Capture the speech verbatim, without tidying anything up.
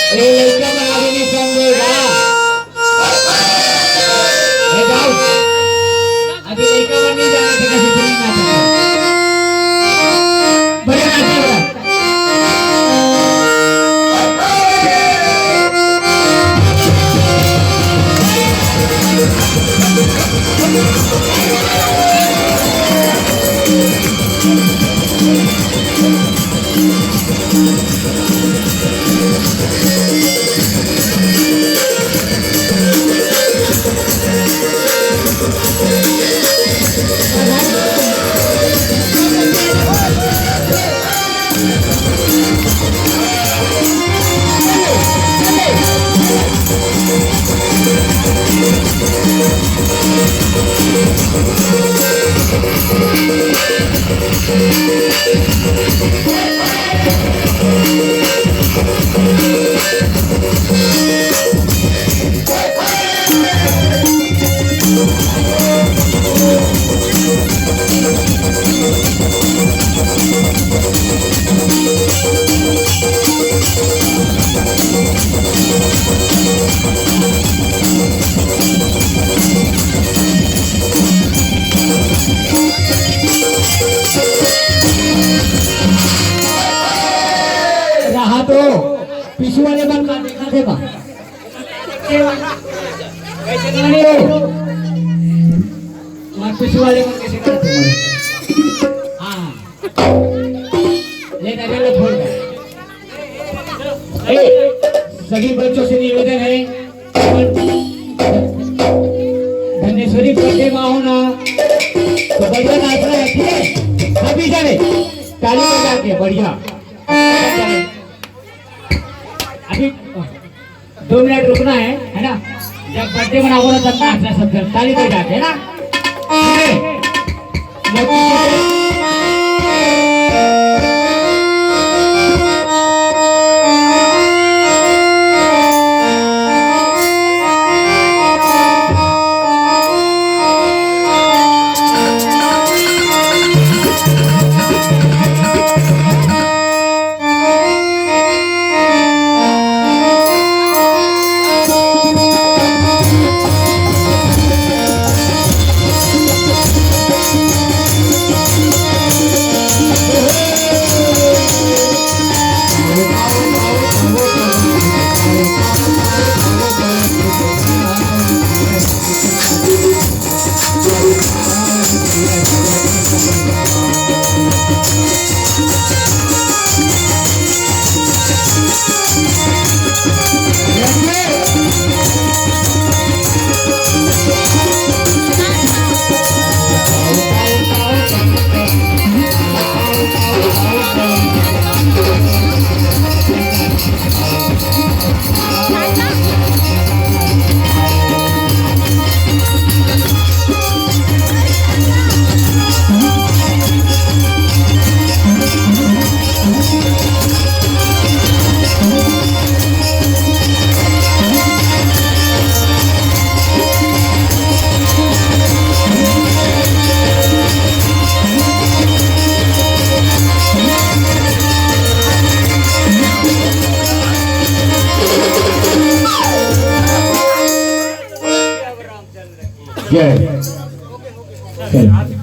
ए लइका मन आगे नहीं समझेगा। ए जाओ। अभी लइका मन नहीं जाने थे कैसे सुनी ना था। बढ़िया नाच हो रहा है। रहा तो पीछू वाले मन का देखा थे बा। कैसे करने हो? तुम्हारे पीछू वाले मन कैसे करते हो? हाँ। ले ना, ले, छोड़ दे। ए, सभी बच्चों से निवेदन है, धनेश्वरी birthday में हो ना, तो बढ़िया नाचना है, ठीक है? सभी जने ताली बजा के बढ़िया। अभी दो मिनट रुकना है, है ना? जब birthday मनाबो ना, तब नाचना सब जन, ताली बजा के, है ना? ठीक है? जय। जय।